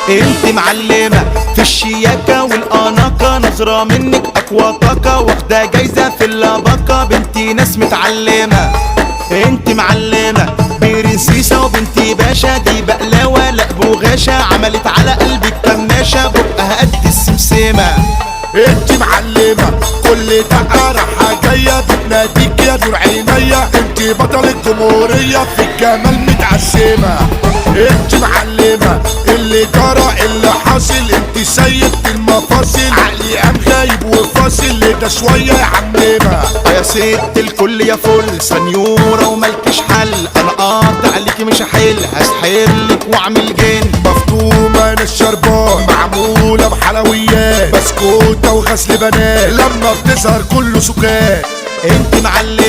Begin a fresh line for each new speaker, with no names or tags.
انت معلمة في الشياكة والأناقة، نظرة منك أقوى طاقة، واخدة جايزة في اللباقة، بنتي ناس متعلمة. انت معلمة برنسيسة وبنتي باشا، دي بقلاوة لا بوغاشة، عملت على قلبك كماشة، بقها قد السمسمة.
انت معلمة كل دقة رايحة جاية، بتناديك يا نور عينيا، انت بطل الجمهورية في الجمال متعسمة. انت معلمة اللي جرى اللي حاصل، انت سيدة المفاصل، عقلي قام غايب وفاصل، ده شوية يا عمنا.
يا ست الكل يا فل سنيورة وملكش حل، انا قاطع ليكي مش هحل، هسحرلك واعمل جن.
مفطومة انا الشربات، معمولة بحلويات، بسكوتة وغسل بنات، لما بتظهر كله سكات.
انت معلمة.